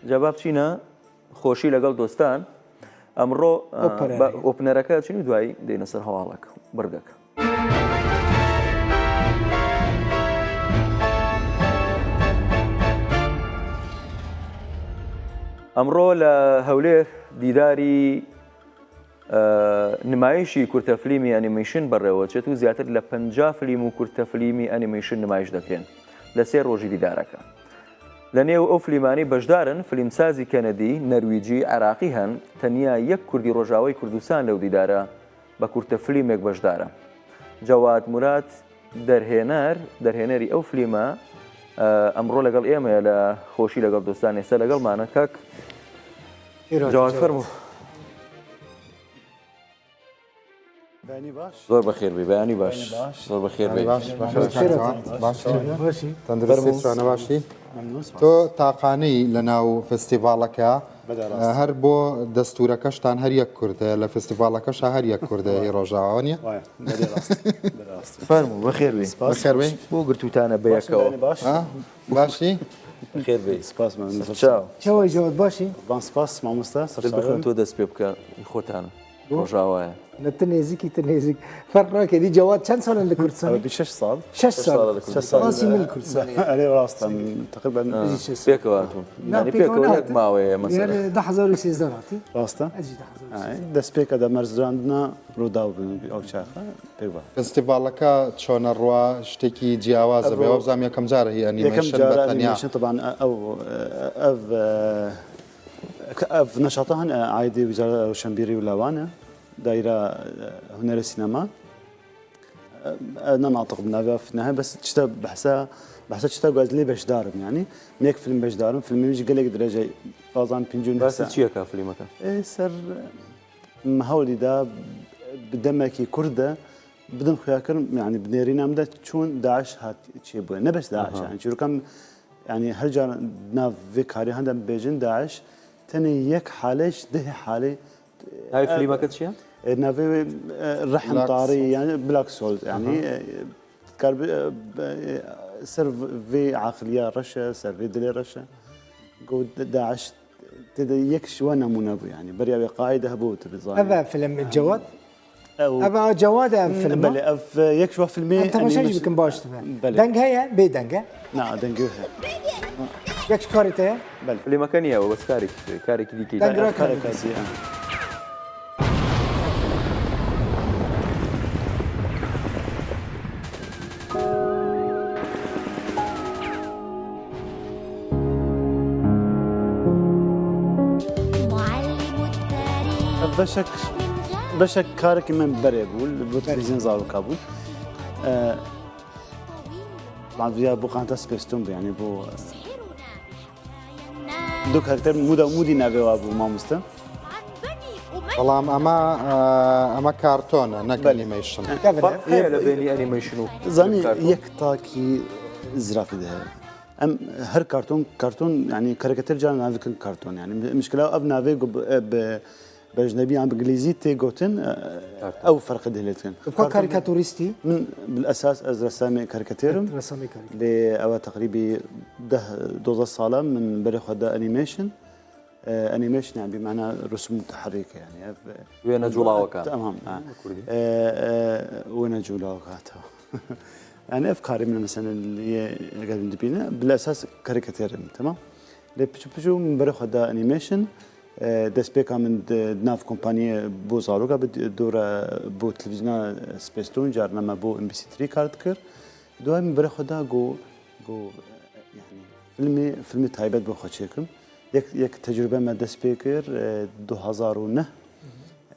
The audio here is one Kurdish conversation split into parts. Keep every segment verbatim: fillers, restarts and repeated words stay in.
جەباب چینە؟ خۆشی لەگەڵ دۆستان. ئەمڕۆ ئە، ئۆپەرەیە. بە ئۆپنەرەکە چین و دوایی دێنە سەر هەواڵەک، بڕگەک. ئەمڕۆ لە هەولێر دیداری، ئە، نمایشی کورتە فلیمی ئەنیمیشن بەڕێوە چێت و زیاتر لە پەنجا فلیم و کورتە فلیمی ئەنیمیشن نمایش دەکرێن لە سێ ڕۆژی دیدارەکە. لە نێو ئەو فلیمانەی بەشدارن، فلیمسازی کەنەدی، نەرویجی، عێراقی هەن، تەنیا یەک کوردی ڕۆژاوای کوردستان لەو دیدارە بە کورتە فلیمێک بەشدارە. جەواد موراد، دەرهێنەر، دەرهێنەری ئەو فلیمە، ئە، ئەمڕۆ لەگەڵ ئێمەیە لە خۆشی لەگەڵ دۆستان، ئێستا لەگەڵمانە. کاک جەواد، فەرموو. بەیانی باش. زۆر بەخێر بێ، بەیانی باش. بەیانی باش. زۆر بەخێر بێ. بەیانی باش، باش. بەخێر بێ. باش. باشی؟ تەندروستی، فەرموو. چۆنە، باشی؟ مەمنون، سپاس. تۆ تاقانەی لە ناو فستیڤاڵەکە. بەدەڕاست. هەر بۆ دەستورەکەشتان هەر یەک کوردە، لە فستیڤاڵەکەشا هەر یەک کوردە، هی ڕۆژاوا نیە؟ وایە، بەدەڕاست. بەدەڕاست. فەرموو، بەخێر بێ. سپاس. بەخێر بێ. بۆ گرتوتانە بەیەکەوە. باشی، بەیانی باش. ها؟ باشی؟ بەخێر بێ. سپاس، مەمنون. سەرچاو. چاوەی جەواد باشی؟ بان سپاس، مامۆستا، سەرچاو. دەبخن تۆ دەست پێ بکە، خۆتانە. ڕۆژاوایە. لە تو نێزیکی، تو نێزیک. فەرق ناکە. دی جەواد چەند ساڵە لە کوردستانی؟ ئەوە بی شەش ساڵ. شەش ساڵ. شەش ساڵە لە کوردستان. ئاسی من کوردستان. ئەرێ ڕاستە، تقریبا. ئا. بژی شەش ساڵ. پێکەوە هاتوون. نا، یعنی پێکەوە پێکەوە یەک هاتوون. ماوەیە مەسەلە. یعنی ده هەزار و سێزدە هاتی. ڕاستە؟ ئەزی ده هەزار و سێزدە. ئای، دەست پێکە دە مەرزراندنا ڕووداو بوون ئەو چاخە. پێک بە. فستیڤاڵەکە چۆنە ڕوا، شتێکی جیاوازە بێ؟ ئەو وەبزانم یەکەم جارە هی یەکەم ئەنیمەیشن جارە بە تەنیا. ئەنیمەیشن، طبعاً، ئە-، ئەو، ئە-، ئە-، ئەڤ، ئە، ئەڤ نەشاتە هەن، ئە، عایدی وزارە روشنبیری و لاوانە. دایرە، ئە، هونەرە سینەما. ئە، ئە، نەناتق بناوی ئەف نەهە، بەس چتە بەحسە، بەحسە چتە گوز لێ بەشدارم، یعنی. من یەک فیلم بەشدارم، فیلمی ویژ گەلێک درێژەی بازان پنج و نۆ بەس ساعت. چییە کا فیلمەکە؟ ئێ، سەر، م، هەولی دا ب-، دەمێکی کوردە، بدم خویا کردم، یعنی، بنێرینام دە چون داعش هات چێ بووە. نە بەس داعش، ئەها. یعنی، چونکە یعنی، هەر جار ناو vê karî hende bêjin DAIŞ, tenê yek halê ji dehê halê. Navê, e, filmeke çi ye? E, navê wê, e, Rehim Tarî, yani Black Soul, yani, e, kar bi, e, e, ser vê aqiliya reş e, ser vê dilê reş e. Go DAIŞ tê de yek ji we nemûne bû, yani. Beriya wê qaîde hebû, tu bizanî. Ev e film Cewad? Ew Ev a Cewad e, ev film a? Belê, ev, e, yek ji wa filmê Em temaşe jî animasyon bikin baş dibe. Belê. Deng heye, bê deng e? Na, dengê heye. Yek ji karê te ye? Belê. Filmeke niye, o bes karekî, karekî dîkî. Deng Ev rakin. Kareka dî, e. Ev beşek, beşek karekî me berê bû, li bo televîzyon zaroka bû. E, Bavîya bo qanta spêstûn bû, yani bo, e, du karakter muda mudî navê wa bû, mamoste. بەڵام ئەمە، ئە، ئەمە کارتۆنە، نەک Belê. ئەنیمەیشن. Kevin e. Fark heye li bênî animation û Zanî, film karton? Yek takî zirafî de heye. Em her karton, karton, yani karikatür caran navikin karton, yani. Mişkila ev navê gu-, e, bi, bi ecnebî yan bi gilîzî tê gotin, e, Karton. Ew ferqi dihê lê dikin. Tu bi xwe karîkaturîst î? Min bil esas ez ressamê karikatêrim. Ressamê karikatêr. Lê ew e teqrîbî deh, dozdeh sal e min berê xwe da animation. E, animation yani bi mana rusum mutaharrike yani. Ev, e, Wêne cûlaweka. Tamam, ha. Kurdî. E, e, wêne cûlaweka, tamam. Yani ev karê min mesela yê eger dibîne, bil esas karikatêrim, tamam. Lê piçû piçû min berê xwe da animation, e, destpêka min di, di nav kompaniyê bo zaroka bi dora bo televîzyona Spêstûn, carna me bo M B C three kar dikir. Duayê min berê xwe da got, got, e, yani filmê, filmê taybet bo xwe çêkim. Yek, yek tecrube me dest pê kir, e, du hazar û neh.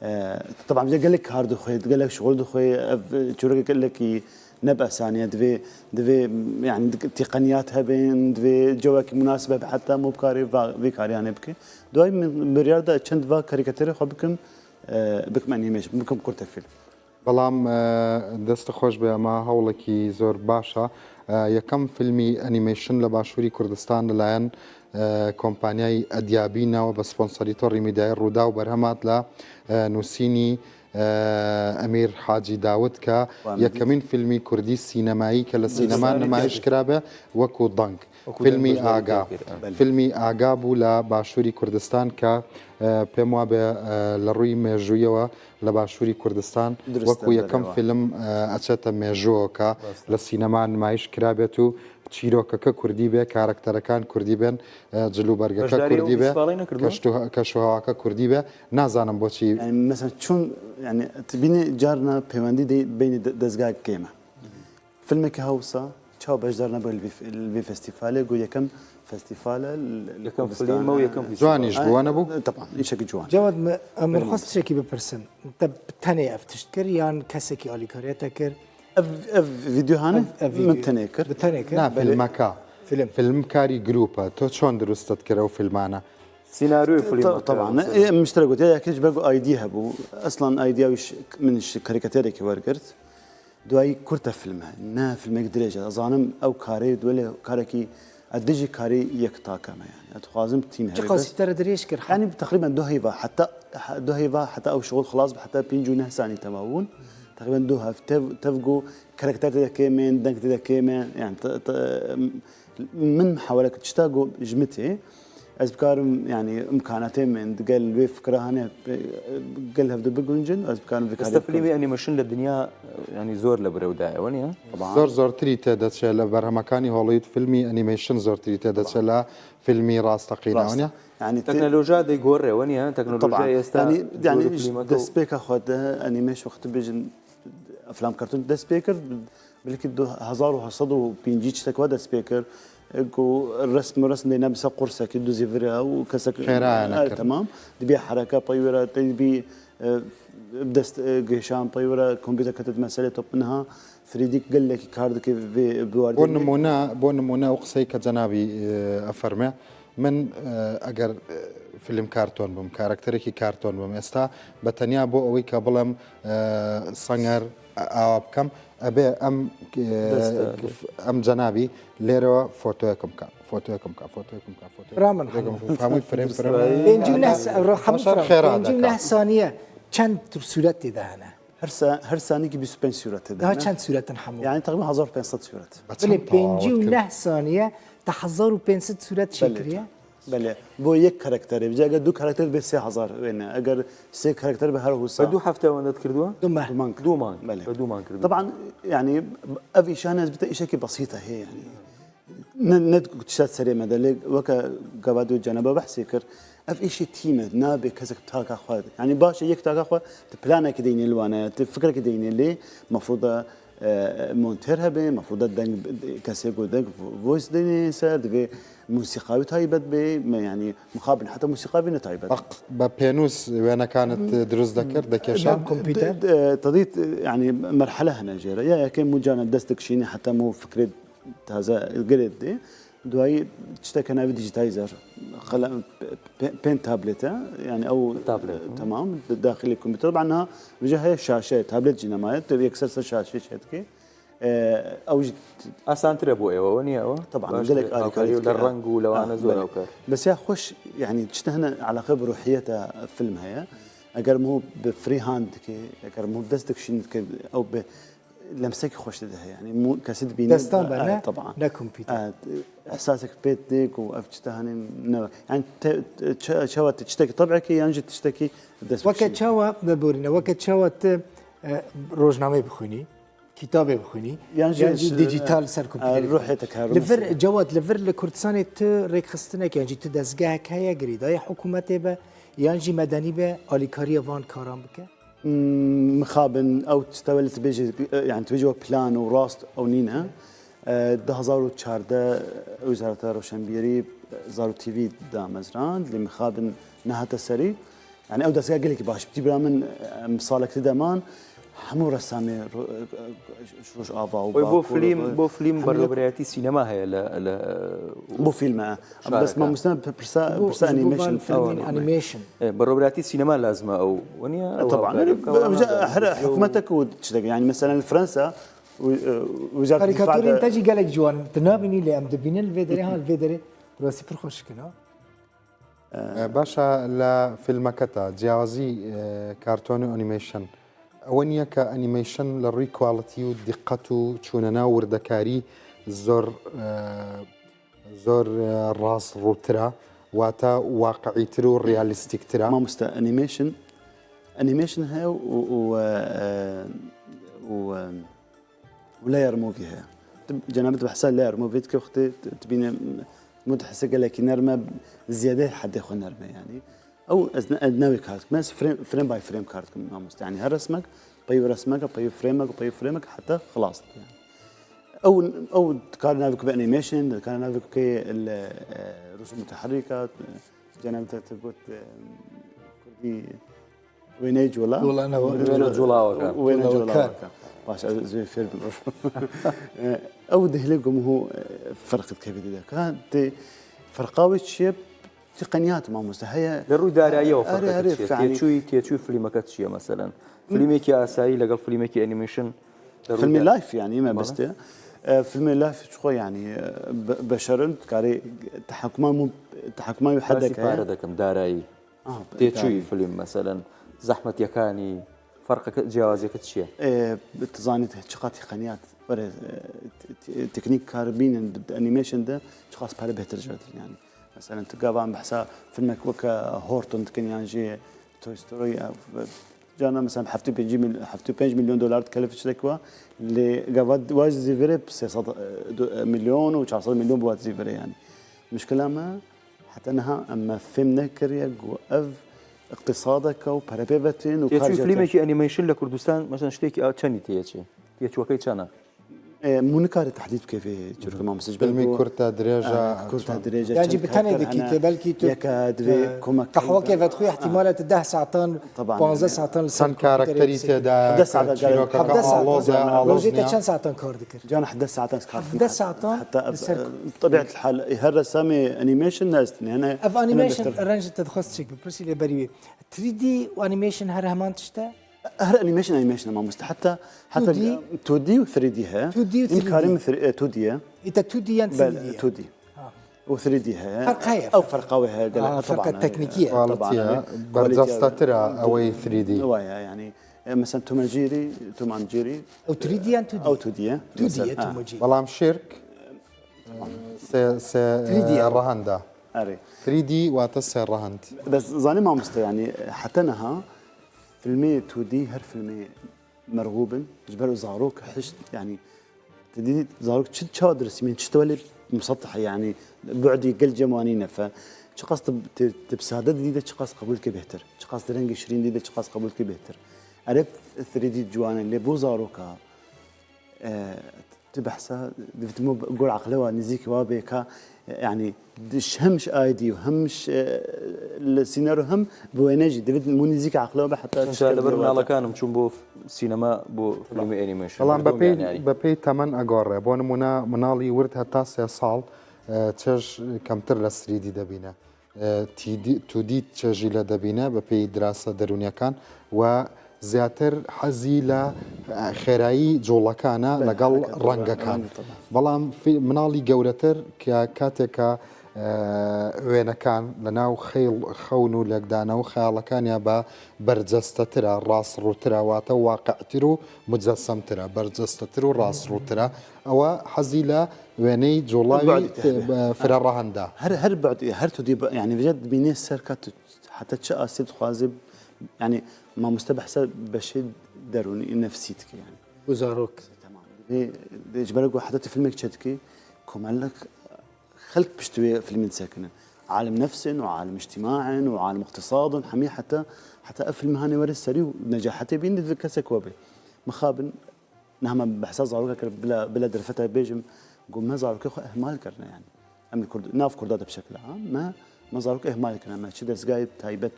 E, taban, gelek kar dixwe, gelek şixul dixwe, ev, e, çîrokek gelekî ne bi esanî ye, divê, divê, yani, di-, têqeniyat hebin, divê cewekî munasib hebe, heta mobkarê va-, vê kariyanê bike. Duayê min biryar da çend va karîkaterê xwe bikim, e, bikim animation, bikim kurte fîlm. بەڵام، ئە، دەستە خۆش بێ، ئەمە هەوڵێکی زۆر باشە. ئە، یەکەم فیلمی ئەنیمەیشن لە باشووری کوردستان لەلایەن، ئە، کۆمپانیای ئەدیابینەوە بە سپۆنسەری تۆڕی میدیای ڕووداو بەرهەمات لە، ئە، نووسینی، ئە، ئەمیر حاجی داود کە وانەدی. یەکەمین فیلمی کوردی سینەمایی کە لە سینەما نمایش کرابێ وەکو دەنگ. فیلمی ئاگا. فیلمی ئاگا بوو لە باشووری کوردستان کە، ئە، پێم وابێ، ئە، لە ڕووی مێژوویەوە لە باشووری کوردستان وەکو یەکەم فیلم، ئە، ئەچێتە مێژووەوە کە لە سینەما نمایش کرابێت و چیرۆکەکە کوردی بێ، کارەکتەرەکان کوردی بێن، ئە، جلوبەرگەکە کوردی بێ، کەشتو-، کەشوهەواکە کوردی بێ. نازانم بۆچی. یعنی، مەسەلەن، چون، یعنی، تبینێ جارنا پەیوەندی دەی بینی دە-، دەزگایەک کێمە. فیلمێکی هەوسا چاو بەشدار نەبوو لە وی ف-، لە وی فستیفالێک و یەکەم فستیفالە لە، لە یەکەم کوردستان. فیلمە و یەکەم فستیفال. جوانیش بوو، وانە بوو؟ طبعاً، ئیشێکی جوان. جەواد، م-، من خواست شتێکی بپرسم. تە تەنێ ئەف تشت کرد یان کەسێکی ئالیکاریەتە کرد؟ ئەف، ئەف ڤیدیۆ هانە ئەف، ئەف من ڤیدیۆ. تەنێ کرد. بە تەنێ کرد؟ نا، بەلێ. فیلمەکە. فیلم. فیلمکاری گروپە. تۆ چۆن دروستت کرد ئەو فیلمانە؟ سیناریۆی فیلم. طبعاً. ئێ، مشترە گوت، یەکێک بەگ ئایدی هەبوو. ئەسڵان ئایدیاویش منش کاریکاتێرێکی وەرگرت. دوایی کورتە فیلمە، نه فیلمێک درێژە. ئەزانم ئەو کارەی دوێ لێ کارێکی، ئە دژی کاری یەک تاکەمە، یعنی. ئەتخوازم تیم چ هەبێ بەس. قاسیتەرە درێژ کرد؟ یعنی تقریباً دو هەیڤا، حتا، دو هەیڤا، حتا ئەو شغل خلاص بە، حتا پێنج و نه سانی تەواو بوون. تقریباً دو هەف تەڤ، تەڤ گو کارەکتەر تێدە کێمێن، دەنگ تێدە کێمێن، یعنی، ت-، ت-، من محاولە کرد، چتا گو ژمتێ، Ez bikarim, yani, imkanatê min digel vê fikra hene, e, gel hevdu biguncin, ez bikarim vê karê bikim. Esta filmê animation li dinya, yani, zor li birewdaye, waniye? Zor zortirî tê de çi, li berhemekani Hollywood filmî animation zortirî tê de çi, la filmî rasteqîne, waniye? Yani, te- Teknolojiya de gore, waniye? Teknolojiya êsta, yani, yani, destpêka xwe de, yani, me şu wextî bêjin, eflam kartûn dest pê kir, belkî du hezar û heşt sed û pêncî çitek we dest pê kir. Ku resm û resm deyne bi ser qursekî duzî vire û kesek. Xêra ye, e, nekirin. Temam. Dibiye hereke pey were, te dibî, e, dest, e, gêşan pey were, kompîter kete di meselê top niha. Three D gelekî kar dike vê bi wardî. Bo nimûne, bo nimûne ew qisey ke cenabî, e, eferme. Min, e, eger, e, fîlmkar ton bim, karakterekî karton bim, êsta be tenya bo ewî ke bilim, e, senger, e, awa bikim, ebe em, e, em cenabî lêre fotoyekim ka, fotoyekim ka, fotoyekim ka, fotoyekim ka. Bira min, hemû. Hemû frame, frame. Pêncî û neh sa-, hemû frame. Pêncî û neh saniye çend sûret tê de hene? Her sa-, her sanîkî bîst û pênc sûret tê de hene. Daha çend sûret in hemû? Yani, teqrîben hezar û pênc sed sûret. Bilê, pêncî û neh saniye te hezar û pênc sed sûret çêkiriye? Belê. Bo yek karakterê. Bi cih eger du karakter be sê hezar wêne. Eger sê karakter be her husa. Be du hefte wende dikirdiwa? Du meh. Du mang. Du mang. Belê. Be du mang kirdi. Taban, yani, ev îşan ez bite îşekî besît e, hê, yani. Ne, ne tişta serê me de, lê weke gava dû cenaba behsê kir, ev îşê tîm e, nabe kesek taka xwe. Yani baş e, yek taka xwe, tu planekî deynê li wane, tu fikrekî deynê lê, mefrûda, e, monter hebe, mefrûda deng, kesê ku deng vo-, voice deynê ser, divê musîqa wî taybet be, me, yani mixabin heta musîqa wî ne taybet. Haq, be pênûs wênekanit dirust dekir, dekêşan. Kompîter. D-, d-, tadît, yani merhele hene jê re. Ya yekê mû cana dest dikişînî heta mû fikrê taze girê dê. Duayî tişteke navî dijitalizer. Qelem, pe-, pe-, pên tablete, yani ew. Tablet, hı. Temam, di daxilê kompîter. Taban niha vêca heye şaşe, tablet jî nemaye, tu yekser ser şaşê çêdikê. E, ew jî. Asantir e bo êwe, we niye ew? Taban, gelek alîkarî dike. Reng û lewane zor ew kar. Bes ya xweş, yani tişte hene eleqe bi ruhiyeta film heye. Eger mû bi freehand dike, eger mû dest dikişîn dike, ew bi lemsekî xweş dide heye. Yani mû kesî dibîne. Destan be, e, ne? Taban. Ne kompîter. E, ihsasek pê dê ku ev çi te hanê ne. Yani te, te, çe-, çawa te tiştekî teb'ekî yan jî tiştekî dest. Weke çawa, me borîne, weke çawa te, e, rojnameyê bixwînî, kitabê bixwînî, yan jî, yan jî dijital ser, e, kompîterê ruhê te kar. Li vir, mesela. Cewad, li vir li Kurdistanê tu rêkxistinek yan jî tu dezgehek heye girêdayê hikûmetê be, yan jî medenî be, alîkariya van karan bike? Hmm, mixabin, ew tişta welê tu bêjî, yani tu bêjî we plan û rast ew nîne. E, du hezar û çardeh Wezareta Roşenbîrî, Zaro T V damezrand, lê mixabin nehate serî. Yani ew dezgeh gelekî baş. Tî bira min, em salek ti deman, hemû resamê ro-, Rojava û Bakur û bo film, bo film berroberiyatî sînema heye li, li bo film e. Bes mamoste pirsa, pirsa animation, film animation. E, berroberiyatî sînema lazim e ew. Waniye? E, taban. Her hikûmetek û tiştek, yani mesela li Fransa, û, e, wizareta dîfa de. Karîkaturên te jî gelek ciwan. Tu nabînî lê em dibînin li vê derê, ha, li vê derê. Rastî pir xweşik in, ha. E, başa li filmeke te ciyawazî, e, karton û animation. Ewe niye ke animation li rûyê quality û diqet û çûnena wirdekarî zor, e, Zor e, rast rûtira, wata waqiîtir û realîstîktira. Mamoste, animation, animation heye û û e, û e, û layer movie heye. Tu cenabê tu behsa layer movie dike wextê tu bîne, mû dihese gelekî nerm e, ziyade hedê xwe nerm e yanî. Ew ez ne, ez ne wê kar dikim. Ez frame, frame by frame kar dikim mamoste. Yanî her resmek, peyv resmek, peyv framek, peyv framek heta xilas dibe. Yanî. Ew, ew dikare navê bi animation, dikare navê bi li, e, rusûm muteherrîka, cenab te, te got, e, kurdî wêneyê cola. Cola ne, wêne cola. Wêne cola weke. Baş, ez vê fêr bibim. E, ew dihlê gumhu, e, ferq dikeve dide. Ka tê ferqa wê çi ye? Tî qeniyat mamoste heye. Li rûy darayiya we Erê, ferqek erê, çi ye? Têçûyî, têçûyî filmeke çi ye meselen? Filmekî asayî legal filmekî animation. Li rûy Filmê dara- life yanî me Bale. beste. E, filmê life çi xwe yanî e, be- beşerin dikarê tehekuma mû tehekuma wî Basî hedek pare heye. dekim, darayî. Ah, Têçûyî darayî. film meselen, zehmetiyekani, ferqeke ciyawaziyeke çi ye? E, tu zanî çiqas tî qeniyat were e, t- t- teknîk kar bînin di animation de çiqas pare bêhtir jê didin yanî. Mesela tu gava em behsa filmek weke Horton dikin yan jî Toy Story ya, cana mesela heftê pêncî mil- heftê pênc milyon dolar dikelif çilek wa, lê gava wa ji zîvirê sê sed milyon û çar sed milyon bi wa zîvirê yanî. Muşkila me heta niha em me fêm nekiriye ku ev iqtisadeke û pere pê ve tên û kar Têçûyî jê filmekî animation li Kurdistan mesela ştêkî a çendî tê çi? Têçûyekê çend e? E, mû nikare tehdîd bike vê çirûkê mamoste. Filmî kurta dirêj e, kurta dirêj e, Yan jî bi tenê dikî tê, belkî tu yeka divê e, komek qehwekê vedixwî ihtimale tu deh saetan, Taban, panzdeh yani. saetan li ser Çend karakterî tê de, Hevdeh saetan çîrokeke hevdeh saetan. aloz e, aloz Rojê te niya. çend saetan kar dikir? Can hevdeh saetan kar Hevdeh saetan heta li ser e, tebiat hal her resamê animation nestin yani. Ev animation renc te dixwest çêk bi pirsî lê berî wê. Three D û animation her heman tişt e? Her animation animation e mamoste. Heta heta two D û three D heye. Two D û three D. Em karin three- e, two D ye. Îta two D yan Bel, three D ye? two D. Ha. Û three D heye. Ferq heye, Ew ferq. ferqa wê heye gelek. Ha, ferqa Taban, teknîkî ye. Quality Taban, ye. yani, Bercestatir e ew ê three D. Wa ye yani. E, mesela Tom and Jerry, Tom and Jerry. Ew three D yan two D? Ew two D ye. Two D ye, Mesela, ha. Tom and Jerry. Belam şirk se, se, Three D e, ye. rehenda. Erê. Three D wate se rehend. Bes zanî mamoste yani heta niha filmê two D her filmê merhûb in. Ji ber zarok hişt yani tu dî zarok çi çawa dirisîmin çi tewelê musetihe yani bu'dî gel cemanî nefe. Çiqas tu, tu, tu bi sade didî de çiqas qebûl ke bêhtir. Çiqas di rengê şirîn dî de çiqas qebûl ke bêhtir. Erê three D ciwan e lê bo zaroka E, tu behsa divit mu gor aqle wa nizîk wa bê ka, e, yani diş hem ji aidî û hem ji, e, li sînero hem bi wêne jî divit mu nizîk aqle wa be heta Çunka li ber minalekan im çûn bo sînema bo filmê animation. Belam be pey, be pey temen agore. Bo nimûne minalî wird heta sê sal e, çeş kemtir li three D debîne. E, two D, two D çe jî le debîne bi pêy dirasa derûniyekan we zêdetir hezî le, e, xêrayî colekan e Belê, legal hereket, rengekan. Rengê, taban. Belam fî-, minalî gewretir ke kateke, e, wênekan li nav xeyl xewn û lêkdane û xeyalekan ya be bercestetir e, rastrûtir e, wate waqi'tir û mucessemtir e, bercestetir û rastrûtir e. Ew e hezî le wêneyî colayî Bu'dî te hebe. e, fire rehenda. Her, her bu'dî, her tu dî, yani vêca dibînê ser ka tu heta çi astê dixwazê, yani mamoste behsa beşê derûnî, nefsî dike yani. Bo zarok. Tamam. Dê, dê ji ber ku heta tu filmek çêdikî, komelek xelk pişt wê filmî disekinin. Alim nefs in û alim îctîma in û alim îqtisad in, hemî heta, heta ev filmê hanê were serî û necahetê bîn divê kesek we be. Mixabin, niha me behsa zaroka kir, bila, bila derfeta bêjim, ku me zarokê xwe ihmal kirine yani. Em li Kurd, nav Kurda de bi şekila am, me, me zarok ihmal kirine, me çi dezgahê taybet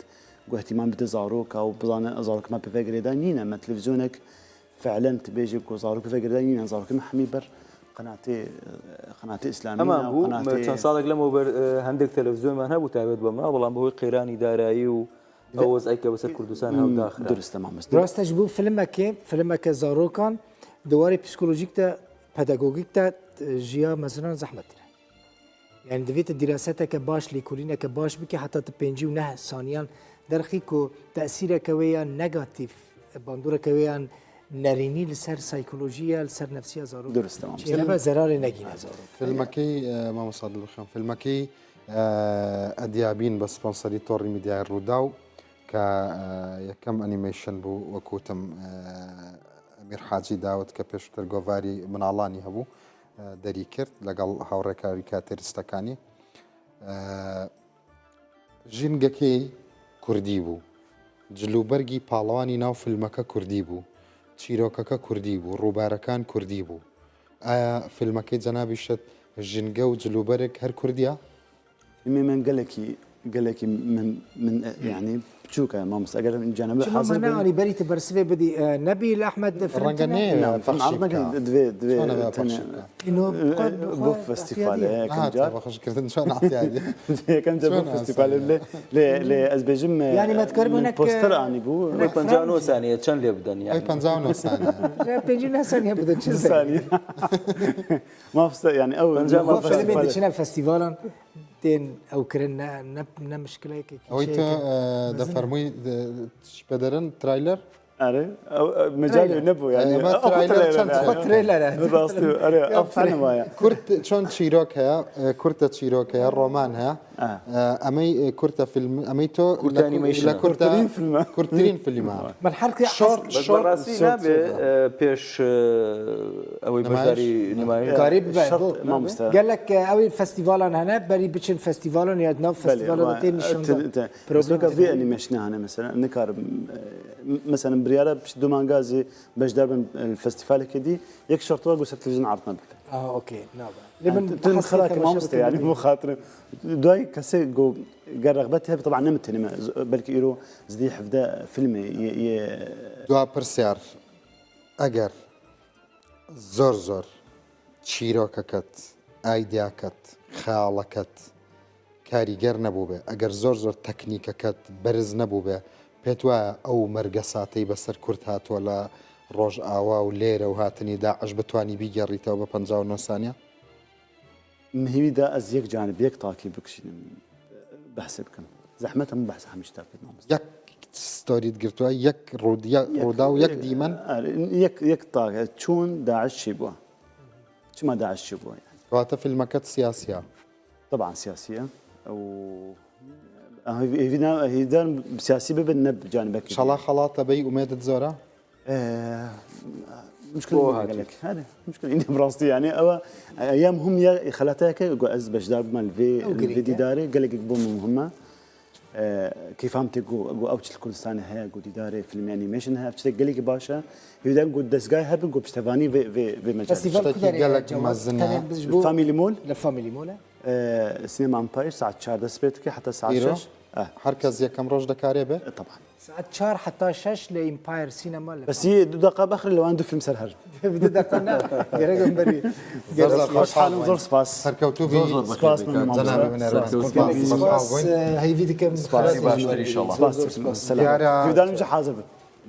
ku ihtimam bide zaroka û bizane zarok me pê ve girêdayî nîne, me televîzyonek fi'len tu bêjî ku zarok pê ve girêdayî nîne, zarokê me hemî ber qenatê, qenatê îslamî ne, Hema bû, qenatê me çend salek lem ber, e, hendek televîzyon me hebû taybet be me, belam bi hoy qêranî darayî û Ew wez'eyke bi ser Kurdistan hew daxira. Durist e mamoste. Rast e, ji bo filmekê, filmeke zarokan di warê psîkolojîk de, pedagogîk de, e, jiya mezinan zehmettir e. Yani divê tu dîraseteke baş, lêkolîneke baş bikî, heta tu pêncî û neh saniyan derxî ku tesîreke wê ya negatîf, bandoreke wê ya nerînî li ser saykolojiya, li ser nefsiya zarok. Durust, tamam. Çênebe zerarê negîne zarok. Filmekî e, Mamosta Dilbixan, filmekî e, Ediyabîn bi sponsorî Torî Media Rûdaw ke e, yekem animation bû, wek gotim e, Emîr Hacî Dawid ke pêştir govarî Minalanî hebû, e, derî kir legal hawrekarî kartêristekanî. E, Jingekê kurdî bû. Cilûbergî palewanî nav filmeke kurdî bû. Çîrokeke kurdî bû. Rûbarekan kurdî bû. Aya filmekê cenabî şet jinge û cilûberek her kurdî ya? Filmê min gelekî, gelekî min, min e, yanî biçûk e, mamosta. Eger cenabî Çima hazir me be. Neanî berî tu bersivê bidî, e, nebî li Ehmed de film Renge tune? nê Na, film pexşî erd nekin, bike. divê, divê Çona be tenê. pexşî bike? Îno E, xwe, e, xwe bo festivale, ihtiyacî ye. yekem Aha, car. Te xweş kirdin, çona ihtiyacî. Yekem car bo Çona festivale. ihtiyacî. Lê, lê, lê ez bêjim, e, Yani, me dikar bû min hinek, poster e, anî bû. hinek Wê pencaw nod Fransî. saniye çend lê bidin yani? Ay pencaw nod saniye. Ya pêncî ne saniye bidin, çil Saniye. Mafsta yani ew Bence bo mafsta. Filmê festivale. diçine festivalan tên ew kirin ne, ne, ne mişkileyekî Oy şey tu ke- e, defermûyî de, şpederin trailer? Are, ew, ew, mecalê Trailer. ne bû yani. Ema Ew xwe trailer trailer çend yani. çû? Trailer e. Rastî, are, Ya, ew film e ya. Kurt çond çîrok heye, e, kurte çîrok heye, roman heye. Ha. E, Emey e, kurte film, emey to Kurte animation. le kurte Kurtirîn film e. Kurtirîn film e. Min her ke Short, Bes short, berasî short nabe film. e, pêş e, ew ê Nemayiş. beşdarî nemayiş. Garî bibe, Şart bo. mamoste. Gelek e, ew ê festivalan hene, berî biçin festivalan ya di nav festivala de tên nîşan dan. Problem vê animation hane mesela. Nikarim, e, mesela biryara pişt du manga zî beşdar bin, e, festivalekê dî. Yek şart wa go ser televîzyon ard nabe. Ah, okey, nabe. Lê min Tim hesê xelak temaşe mamoste bike yani bidî. bu xatir. Duay kesê go ger rexbet hebe, taban ne min tenê me. Z-, belkî îro zidî hevde filmê ye, ye Dua pirsyar. Eger zor zor çîrokeket, aydiyeket, xeyaleket karîger nebûbe, eger zor zor teknîkeket beriz nebûbe, pêt waya ew mergesatey be ser Kurd hatuwe le Rojava û lêre û hatinî Daiş bitwanî bîgerîtewe be pencaw nod saniye? Min hîvî da ez yek canib, yek takî bikişînim, behsê bikim. Zehmet hemû behsa hemî ji takî mamoste. Yek story digirtwe, yek rûd-, yek rûdaw, yek dîmen. Yek, yek tak, çûn Daiş çi bû? Çima Daiş çi bû yani? Kewate filmeket siyasî ya. Taban siyasî ye. Û, ah, hêvî, hêvî ne, hêvî darim siyasî bibe, ne canibekî. Şala xalata bey umêdit zor e? Ee, muşkil gelek. Hadi, muşkil indi rastî yani. Ama, e, ya muhim ya xelatayeke go ez beşdar bûme li vê, Ew li vê girîng e. dîdarê gelek bo min muhim e. E, kêfa min tê go, go ew çi li Kurdistanê heye, go dîdarê filmê animation heye, ev tiştek gelekî baş e. Hêvîdan go dezgahê hebin, go piştevanî vê, vê, vê mecalê. Festival Tiştekî ku derê gelek cewaz? mezin e. Tenê biz ji bo Family Mall, li Family Mall e. e, Sinema Empire saet çar dest pê dike heta saet Îro? şeş. Eh. Her kes yekem roj dekare be? E, taban. Saet çar heta şeş li Empire Cinema li Bes yê du deqa bexre li wan du film ser her. Bi du deqa ne. Gerek em berî. Zor zor Hoş halin, zor spas. Serkewtû Zor zor bî. Spas bixêr min, bike. mamoste. Cenabê min Spas. erkan. Gelek Spas, spas, spas, e, heyvî dikim. Spas. Spas. Baştir inşallah. Spas. Diyara- Hêvîdarim ji hazir bin.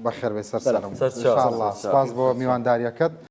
Bexêr be ser Selam. selam. Ser çav, İnşallah. ser çav. Spas bo mîwandariyeket.